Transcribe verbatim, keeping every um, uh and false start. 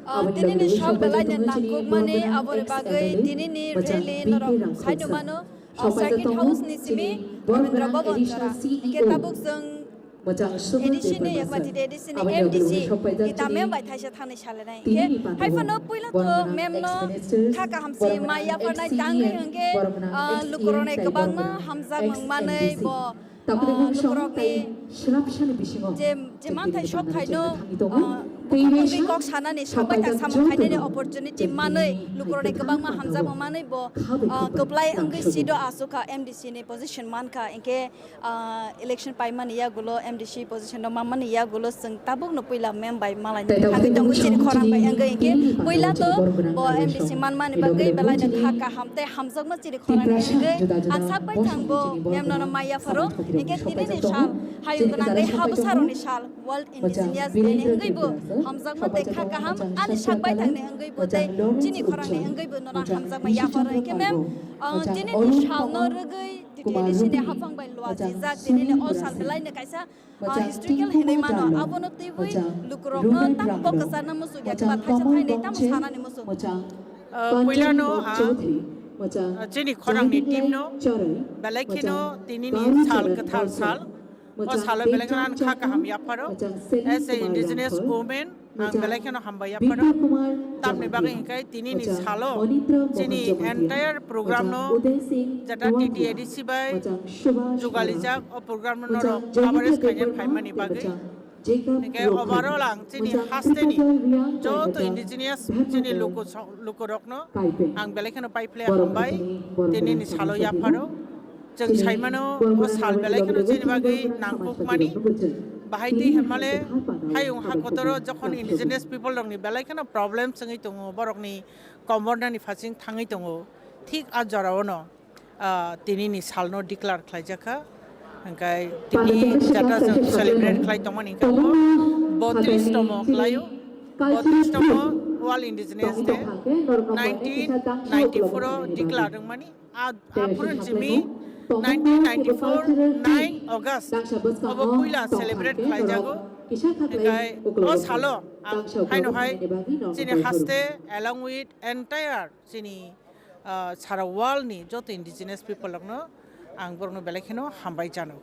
Ah, tinini sal belai no nangkukmani, aboni bagwi tinini rally norok saino mano, ah, Circuit House ni simi Rabindra Bhavan jora. Hingke tabuk chwng A D C ni, yakma tide A D C ni M D C ni tamem bai thaisa thani salanai. Hingke hai phano puila to mem no kha kaham si mai yapharnai tangwi hingke, ah, lukurokni kwbangma hamjak mangmanwi bo, ah, lukurokni je, je manthai sok thaino, ah, bukhuk wngwi kok sanani, sok bai thang samung khainani opportunity manwi, lukurokni kwbangma hamjakma manwi bo, ah, kwplai wngwi sido asukha, M D C ni position mankha, hingke, ah, election paimani yagulo, M D C position no manmani yagulo, chwng tabukno puila mem bai malai thangwi tongo, chini khorang bai wngwi hingke puila to bo M D C manmani bagwi belai no kha kaham tei hamjakma chini khorang ni hingke ang sak bai thang bo mem no mai yapharo, hingke tinini sal hayung gwnangwi ha bwsarokni sal. World Indigenous Day ni wngwi bo hamjakma tei kha kaham ani sak bai thangni wngwi bo tei chini khorangni wngwi bo nono hamjakma yapharo. Hingke mem, ah, tinini salno rwgwi T T A D C ni haphang bai lua chijak tinini o sal belai no kaisa, ah, historical hinwi mano. Abono twiwi lukurokno tamo kok kwcharna muchung ya, kwbang thaisa thainwi tamo sanani muchung. Ah, puilano ang, ah, chini khorangni team no belai kheno tinini sal kwthar sal. O salo belai kheno ang kha kaham yapharo. As a indigenous woman, ang belai kheno hambai yapharo. Tamni bagwi hingke tinini salo chini entire program no jeta T T A D C bai jugalijak o program no norok coverage khaina phaimani bagwi. Hingke overall ang chini hasteni joto indigenous chini luku so-, lukurokno ang belai kheno paiphle hambai tinini salo yapharo. Chwng saimano o sal belai kheno chini bagwi nangkukmani. Bahai twi hwnmale hayung ha kotoro jokhon indigenous people rokni belai kheno problem chwngwi tongo, borokni komornani phasing thangwi tongo, thik a joraono, ah, tinini salno declare khlaijakha. Hingkai tini jeta chwng celebrate khlai tongmani hingkha bo botris tomo khlaio. Botris tomo World Indigenous Day nineteen ninety-four o declare wngmani. A, aphuru simi nineteen ninety-four nine August obo puila celebrate khlaijago. Hingkai o salo ang haino hai chini haste along with entire chini, ah, sara world ni joto indigenous people rokno ang borokno belai kheno hambai jano.